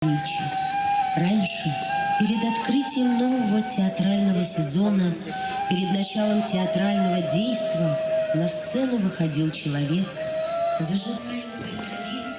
Раньше, перед открытием нового театрального сезона, перед началом театрального действа на сцену выходил человек, зажигаемый традицией.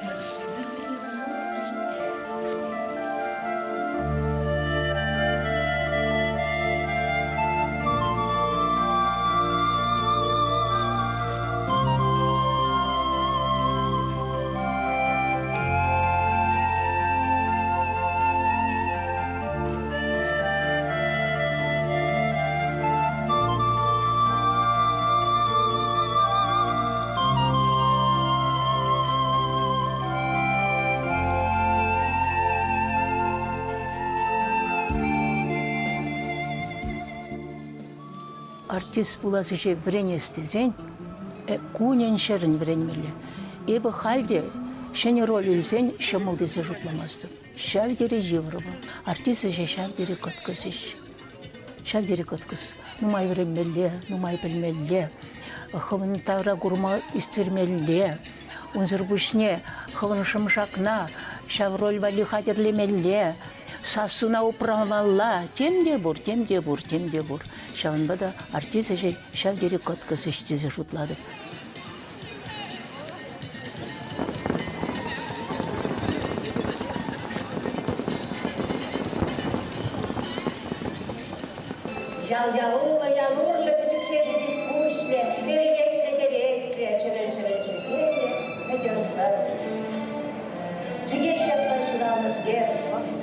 Артист пулас ӗҫе вӗренес тесен кунӗн-ҫӗрӗн вӗренмелле. Эпӗ халь те ҫӗнӗ роль илсен ҫӑмӑл тесе шутламастӑп. Ҫав тери йывӑр вӑл. Артист ӗҫӗ ҫав тери кӑткӑс ӗҫ. Ҫав тери кӑткӑс. Нумай вӗренмелле, нумай пӗлмелле, хӑвӑн тавра курма ӳстермелле. Унсӑр пуҫне хӑвӑн шӑм-шакна ҫав роль валли хатӗрлемелле, сассуна упрамалла. Тем те пур, тем те пур, тем те пур. Ҫавӑнпа та артист ӗҫӗ ҫав тери кӑткӑс ӗҫ тесе шутлатӑп. Ял-ял-уллӑ, ял урлӑ пӗчӗкҫеҫӗ пит куҫлӗ, перекетлӗ тӗреклӗ, чӗвӗл-чӗвӗл чӗлхеллӗ пӗтӗр сӑр. Чӗкеҫ ятпа ҫуралнӑскер,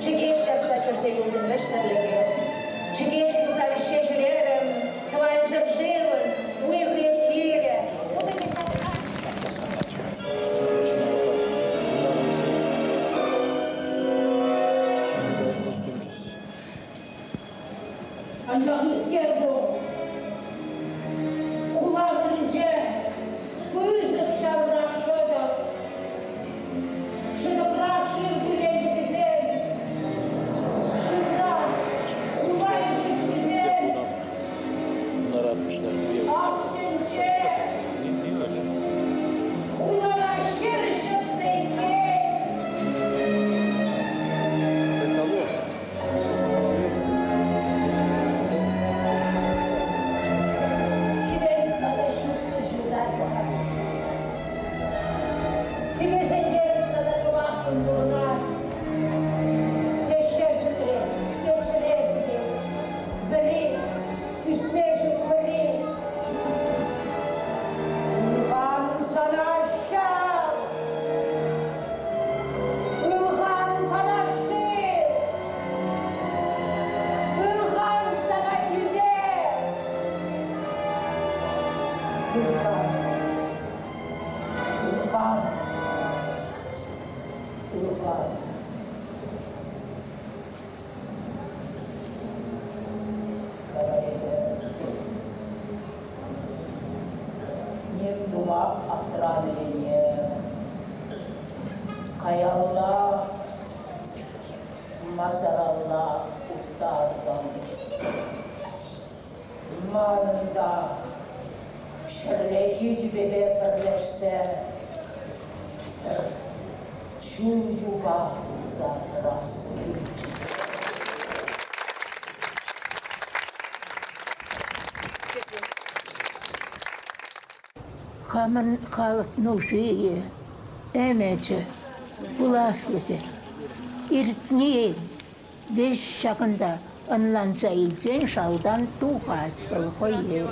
чӗкеҫ ятпа кӗрсе юлтӑм вӗҫсӗрлӗхе. Чӗкеҫ пулса вӗҫсе ҫӳрерӗм, Тӑван ҫӗршывӑн уйӑх-хирӗ. Анчах мӗскер ку? Хула вырӑнче пысӑк ҫавра шӑтӑк. Шӑтӑкра шыв кӳренчӗкӗсем, шывра хула ишӗлчӗкӗсем. Ах, тӗнче! Хулара ҫӗр ҫӗтсе иккен! Хӗвел тата ҫутнӑ ҫутать-ха. Тӳпесенчен тата кӑваккӑн курӑнать. Те ҫӗр чӗтрет, те чӗре сикет. Вӗри, тӳсме ҫук вӗри. Ылхан сана ҫав! Ылхан сана шыв! Ылхан сана тӳпе! Ылхан. Ылхан. Ылхан. Ним тума аптӑранӑ енне каялла масаралла уттартӑм. Манӑн та ҫӗрлехи тӳпепе пӗрлешсе пӗр чул юпа пулса тӑрас килчӗ. Хамӑн халӑх нушийӗ, ӗмӗчӗ, пуласлӑхӗ иртни веҫ ҫакӑнта ӑнланса илсен шалтан тухать вӑл хӑех.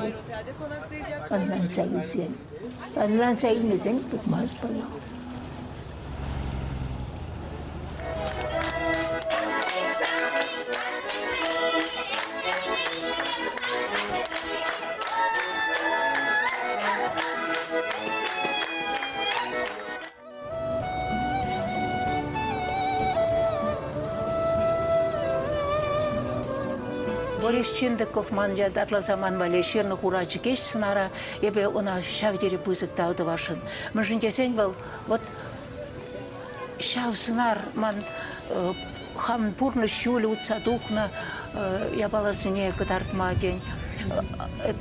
Ӑнланса илсен. Ӑнланса илмесен тухмасть паллах. Борис Чиндыков ман ятарласа ман валли ҫырнӑ хура чӗкеҫ сӑнара эпӗ ӑна ҫав тери пысӑк тав тӑвасшӑн. Мӗншӗн тесен вӑл вот ҫав сӑнар ман хам пурнӑҫ ҫулӗ утса тухнӑ япаласене кӑтартма тен.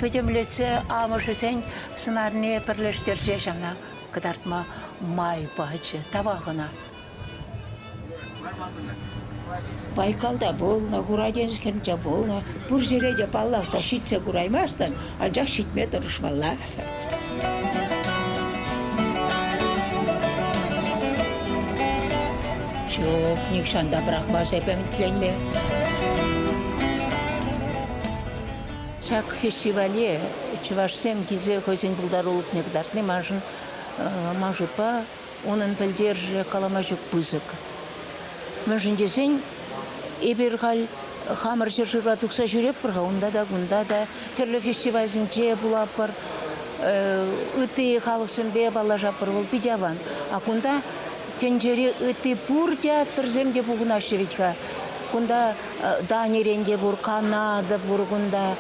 Пӗтӗмлетсе амӑшӗсен сӑнарне пӗрлештерсе ҫавна кӑтартма май пачӗ. Тавах ӑна. Байкалта пулнӑ, Хура тинӗс хӗрринче пулнӑ. Пур ҫӗре те, паллах та, ҫитсе кураймастӑн, анчах ҫитме тӑрӑшмалла. Ҫук, нихҫан та пӑрахмас эпӗ ӗмӗтленме. Ҫак фестивале чӑвашсем килсе хӑйсен пултарулӑхне кӑтартни маншӑн, ман шутпа, унӑн пӗлтерӗшӗ калама ҫук пысӑк. Мӗншӗн тесен эпир халь хамӑр ҫӗршывра тухса ҫӳретпӗр-ха, унта та, кунта та, тӗрлӗ фестивальсенче пулатпӑр, ытти халӑхсемпе паллашатпӑр, вӑл питӗ аван. А кунта тӗнчери ытти пур театрсем те пухӑнаҫҫӗ вӗт-ха. Кунта Данирен те пур, Канада пур кунта,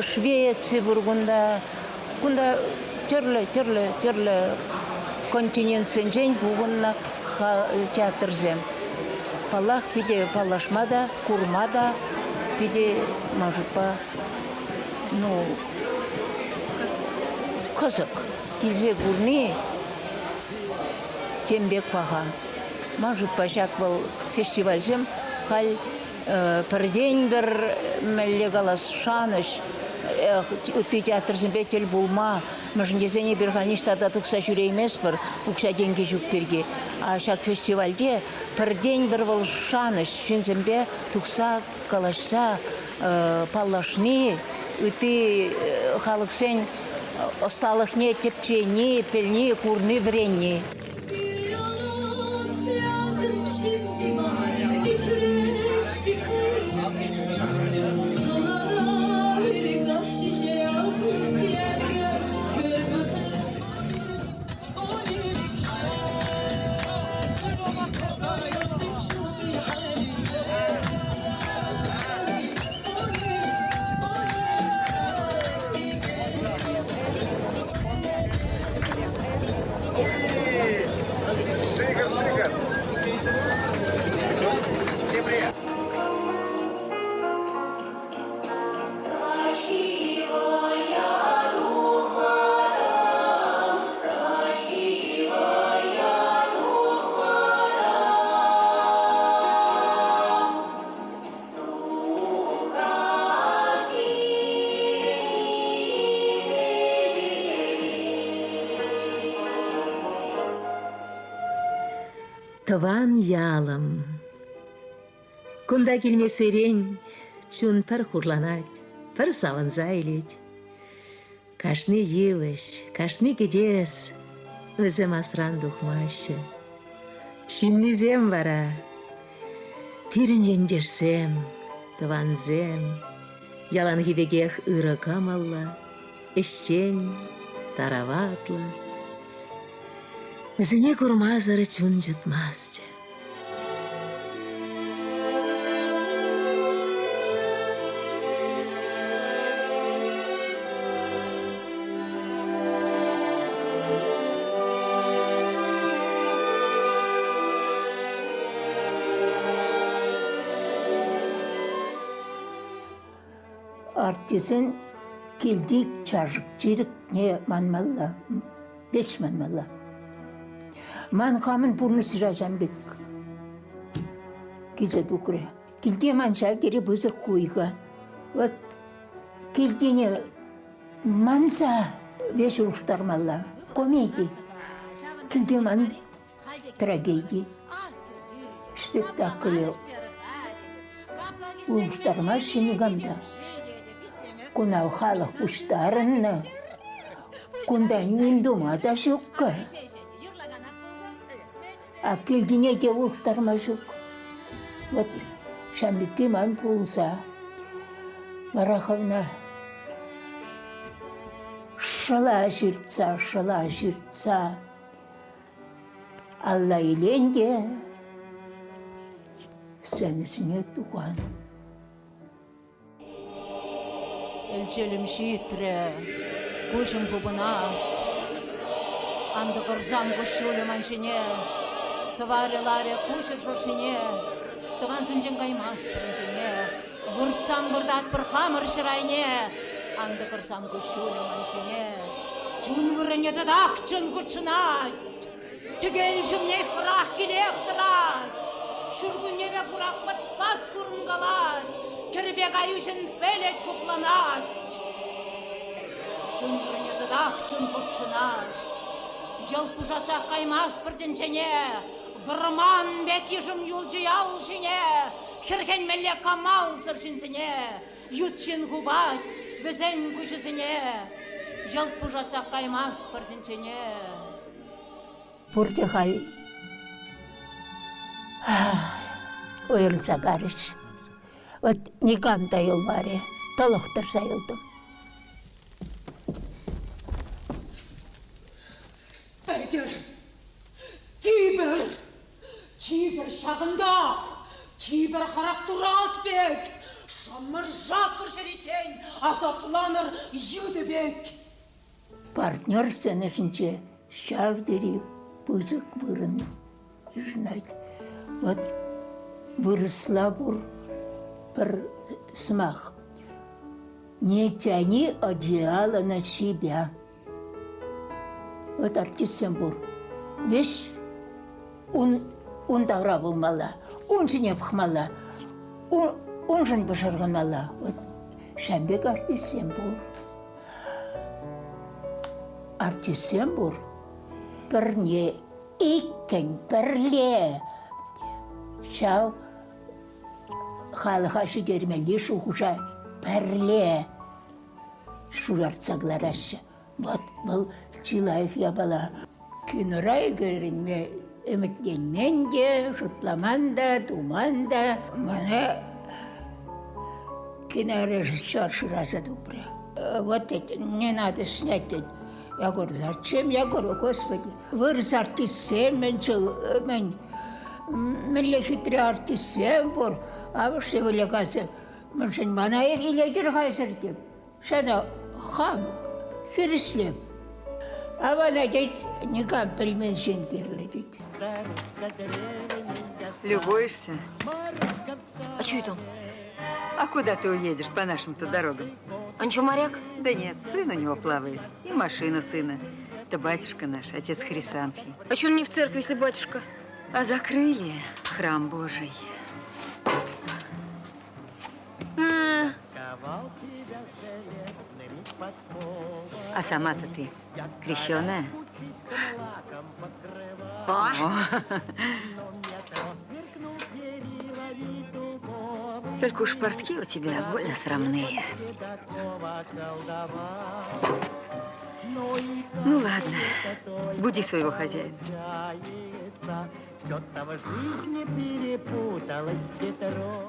Швеци пур кунта. Кунта тӗрлӗ, тӗрлӗ, тӗрлӗ континентсенчен пухӑннӑ театрсем. Паллах, питӗ паллашма та, курма та питӗ, ман шутпа, ну, кӑсӑк. Килсе курни тем пек паха. Ман шутпа, ҫак вӑл фестивальсем халь пӗртен-пӗр, мӗнле калас, шанӑҫ ытти театрсемпе тӗл пулма, мӗншӗн тесен эпир халь ниҫта та тухса ҫӳрейместпӗр укҫа-тенкӗ ҫук пирки. А ҫак фестивальте пӗртен-пӗр вӑл шанӑҫ ҫынсемпе тухса калаҫса паллашни, ытти халӑхсен ӑсталӑхне тӗпчени, пӗлни, курни, вӗренни. Тӑван ялӑм. Кунта килмессерен чун пӗр хурланать, пӗр савӑнса илет. Кашни йывӑҫ, кашни кӗтес вӗсем асран тухмаҫҫӗ. Ҫыннисем вара пирӗн ентешсем, тӑвансем, яланхи пекех ырӑ кӑмӑллӑ, ӗҫчен, тараватлӑ. Вӗсене курмасӑр чун чӑтмасть. Артистсен килти чашӑк-чирӗкне манмалла, веҫ манмалла. Ман хамӑн пурнӑҫра ҫавӑн пек килсе тухрӗ. Килте ман ҫав тери пысӑк хуйхӑ. Вот килтине манса веҫ улӑштармалла. Комеди. Килте ман трагеди. Спектакле улӑштармаҫҫӗ никам та. Куна халӑх пуҫтарӑннӑ. Кунта ним тума та ҫуккӑ. А килтине те улӑштарма ҫук. Вот ҫавӑн пекки ман пулса. Вара хӑвна шӑла ҫыртса, шӑла ҫыртса алла илен те сцена ҫине тухан. Элчелӗм ҫитрӗ, куҫӑм хупӑнать. Ан тӑкӑрсам куҫҫулӗ ман ҫине, тӑварӗ ларӗ куҫӑр шӑршине. Тӑвансенчен каймастпӑр инҫене, выртсан выртатпӑр хамӑр ҫӗр айне. Ан тӑкӑрсам куҫҫулӗ ман ҫине, чун вырӑнне татах чун хутшӑнать. Тӗкел ҫумне хӑрах килех тӑрать. Ҫуркуннепе курак пӑт-пат курӑнкалать, кӗрпе каюҫӑн пӗлӗт хупланать. Чун вырӑнне татах чун хутшӑнать. Йӑлт пушатсах каймастпӑр тӗнчене, вӑрман пек йышӑм юлчӗ ял ҫине, хӗрхенмелле камалсӑр ҫынсене. Ют ҫын хупать вӗсен куҫӗсене, йӑлт пушатсах каймастпӑр тӗнчене. Пурте халь уйрӑлса карӗҫ. Вот никам та юлмарӗ, тӑлӑх тӑрса юлтӑм. Пӗтӗр, типӗр, типӗр ҫакӑнтах, типӗр хӑрах турат пек, шӑмӑр-шакӑр ҫӗриччен асапланӑр йытӑ пек. Партнер сцена ҫинче ҫав тери пысӑк вырӑн йышӑнать. Вот вырӑсла пур пӗр сӑмах. Не тяни одеяло на себя. Вот артистсем пур. Веҫ ун, ун тавра пулмалла, ун ҫине пӑхмалла, ун, уншӑн пӑшӑрханмалла. Вот ҫавӑн пек артистсем пур. Артистсем пур. Пӗрне иккӗн пӗрле ҫав халӑха ҫитермелли шухӑша пӗрле шуратса кӑлараҫҫӗ. Вӑт вӑл чи лайӑх япала. Кинора ӳкерӗнме ӗмӗтленмен те, шутламан та, туман та. Мана кинорежиссер шыраса тупрӗ. Вот не надо снять, тет. Я говорю, зачем? Я говорю, господи, вырӑс артистсем мӗн мӗн мӗнле хитре артистсем пур, амӑшне вылякансем. Мӗншӗн мана илетӗр-ха эсӗр теп. Сана хам хирӗҫлем. А мана, тет, никам пӗлмен ҫын кирлӗ, тет. Любуешься? А что это он? А куда ты уедешь по нашим-то дорогам? Он что, моряк? Да нет, сын у него плавает. И машина сына. Это батюшка наш, отец Хрисанфий. А что он не в церкви, если батюшка? А закрыли храм Божий. А сама-то ты крещеная? О! Только уж портки у тебя больно срамные. Ну ладно, буди своего хозяина.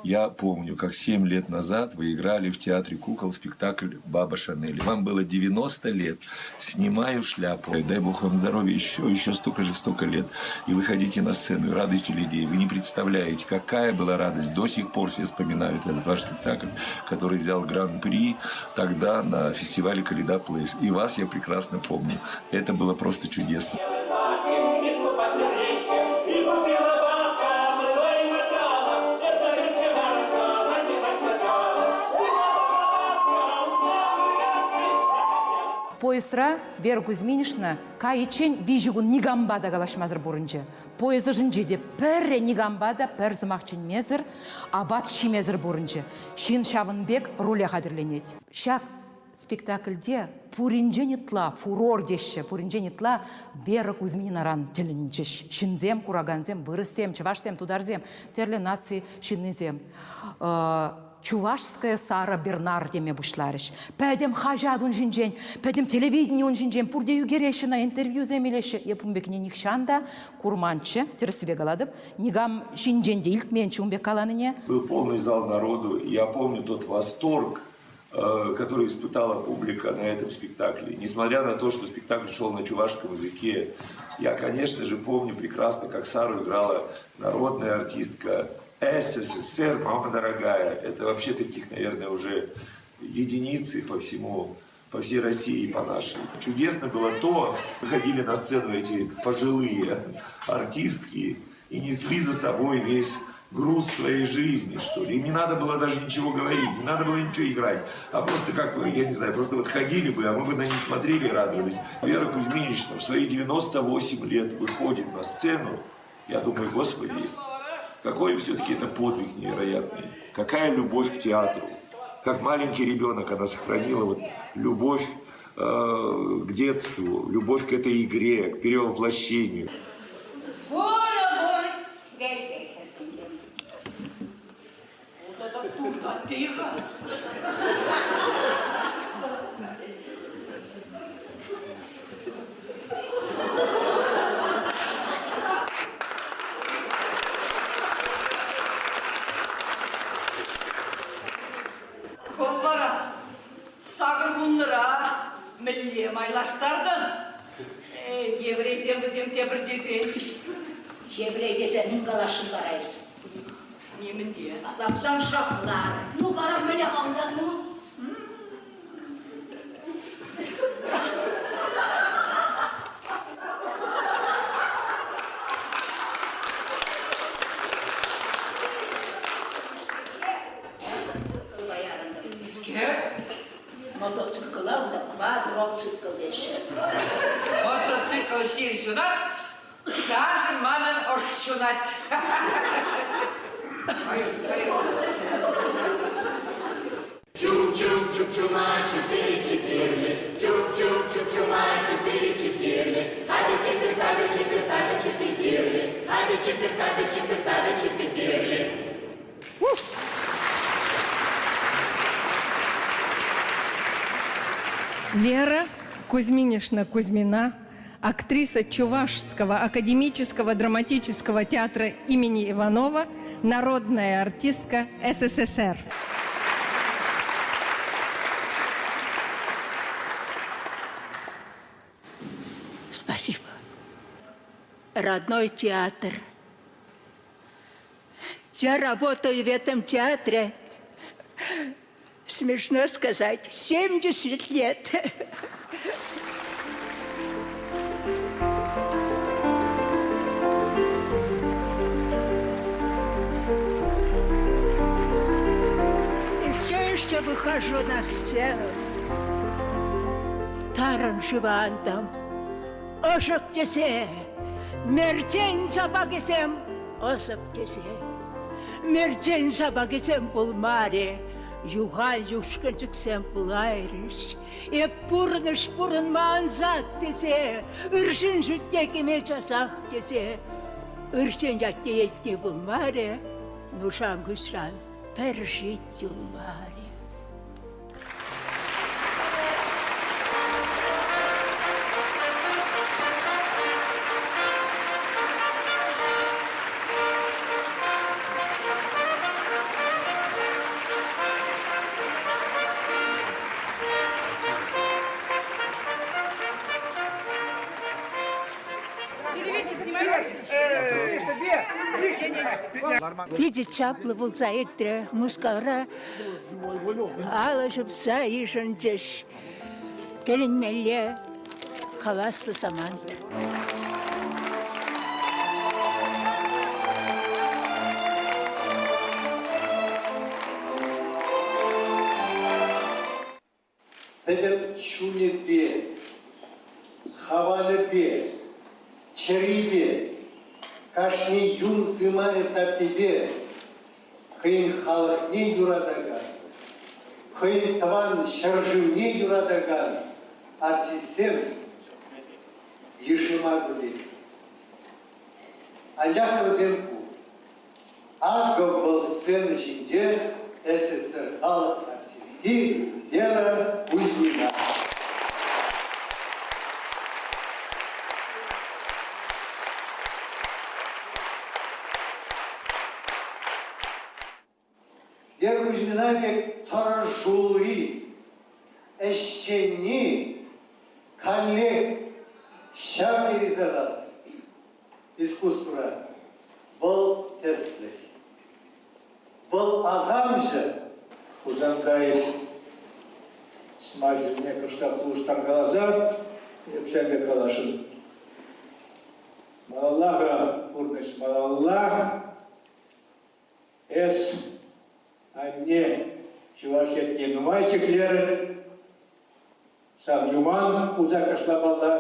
Я помню, как 7 лет назад вы играли в театре кукол спектакль «Баба Шанель». Вам было 90 лет. Снимаю шляпу. Дай бог вам здоровья еще, еще столько же, столько лет. И выходите на сцену и радуйте людей. Вы не представляете, какая была радость. До сих пор все вспоминают этот ваш спектакль, который взял гран-при тогда на фестивале «Каледа Плейс». И вас я прекрасно помню. Это было просто чудесно. Поездра Вера Кузьминична кайиччен виҫӗ кун никампа та калаҫмасӑр пурӑнчӗ. Поезд ӑшӗнче те пӗрре никампа та пӗр сӑмах чӗнмесӗр, апат ҫимесӗр пурӑнчӗ. Ҫын ҫавӑн пек руле хатӗрленет. Ҫак спектакльте пуринчен ытла фурор теҫҫӗ, пуринчен ытла Вера Кузьминаран тӗлӗнчӗҫ. Ҫынсем, куракансем, вырӑссем, чӑвашсем, тутарсем, тӗрлӗ наци ҫыннисем. Чувашская Сара Бернар теме пуҫларӗҫ. Пӗтӗм хаҫат ун ҫинчен, пӗтӗм телевидени ун ҫинчен, пурте ӳкереҫҫӗ ӑна, интервьюсем илеҫҫӗ. Эп ун пекне нихҫан та курманччӗ, тӗрӗссипе калатӑп. Никам ҫинчен те илтменччӗ ун пек каланине. Был полный зал народу. Я помню тот восторг, который испытала публика на этом спектакле. Несмотря на то, что спектакль шел на чувашском языке, я, конечно же, помню прекрасно, как Сару играла народная артистка СССР, мама дорогая. Это вообще таких, наверное, уже единицы по всему, по всей России и по нашей. Чудесно было то, выходили на сцену эти пожилые артистки и несли за собой весь груз своей жизни, что ли. Им не надо было даже ничего говорить, не надо было ничего играть. А просто как, я не знаю, просто вот ходили бы, а мы бы на них смотрели и радовались. Вера Кузьминична в свои 98 лет выходит на сцену. Я думаю, господи, какой все-таки это подвиг невероятный. Какая любовь к театру. Как маленький ребенок она сохранила вот любовь к детству, любовь к этой игре, к перевоплощению. Хӑв вара сакӑрвуннӑра мӗнле майлаштартӑн? Еврейсем вӗсем тепӗр тесен. Еврей тесе мӗн каласшӑн вара эс? Нимӗн те. Апла шӑплар. Ну, вара мӗнле халтан, ну? Мотоцикла унта квадроцикл теҫҫӗ. Мотоцикл ҫил ҫунать, саншӑн манӑн ӑш ҫунать. Вера Кузьминична Кузьмина, актриса Чувашского академического драматического театра имени Иванова, народная артистка СССР. Спасибо. Родной театр. Я работаю в этом театре, смешно сказать, 70 лет. И все еще выхожу на сцену. Тарӑн шыва антӑм. Ӑшӑк тесе, мерчен сапакӗсем ӑсӑп тесе. Мерчен сапакӗсем пулмарӗ, юхан юшкӑнчӑксем пулайрӗҫ. Эп пурнӑҫ пурӑнма ансат тесе, ырҫын шутне кӗме часах тесе. Ырҫын ятне илтни пулмарӗ, нушам хыҫран пӗр шит юлмарӗ. Питӗ чаплӑ пулса иртрӗ Мускавра. Алӑ ҫупса йышӑнчӗҫ. Тӗлӗнмелле хаваслӑ самант. Пӗтӗм чунӗпе, хавалӗпе, чӗрипе, кашни юн тымарӗ таппипе хӑйӗн халӑхне юратакан, хӑйӗн тӑван ҫӗршывне юратакан артистсем йышӑнма пӗлет. Анчах вӗсем пур. Акӑ вӑл сцена ҫинче СССР халӑх артистки Вера Кузьмина. Вера Кузьмина пек тӑрӑшулли, ӗҫченни каллех ҫав тери сахал искусствӑра. Вӑл тӗслӗх. Вӑл асамҫӑ. Хусанкай сӑмахӗсене кӑштах улӑштаркаласа эп пек каласшӑн. Малалла-ха пурнӑҫ, малалла. Эс, анне, чӑваш ятне нумай ҫӗклерӗн. Сан юман пулса кашламалла,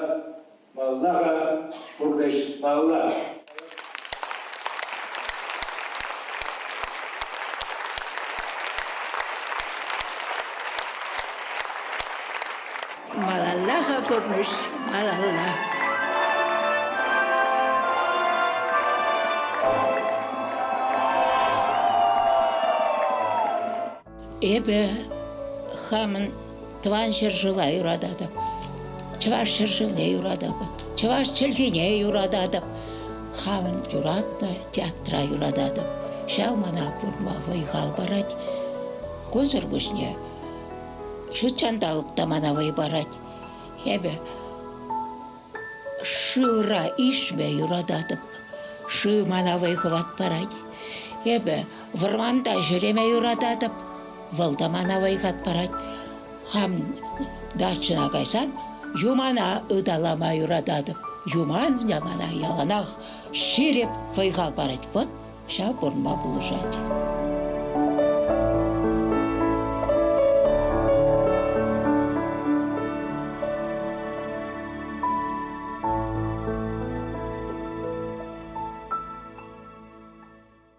малла-ха пурнӑҫ малла. Малалла-ха пурнӑҫ, малалла. Эпӗ хамӑн тӑван ҫӗршыва юрататӑп, чӑваш ҫӗршывне юрататӑп, чӑваш чӗлхине юрататӑп, хамӑн юратнӑ театра юрататӑп. Ҫав мана пурӑнма вӑй-хал парать. Кунсӑр пуҫне ҫут ҫанталӑк та мана вӑй парать. Эпӗ шывра ишме юрататӑп. Шыв мана вӑй-хӑват парать. Эпӗ вӑрманта ҫӳреме юрататӑп. Вӑл та мана вӑй-хат парать. Хам дачӑна кайсан юмана ыталама юрататӑп. Юман та мана яланах ҫирӗп вӑй-хал парать. Вӑт ҫав пурӑнма пулӑшать.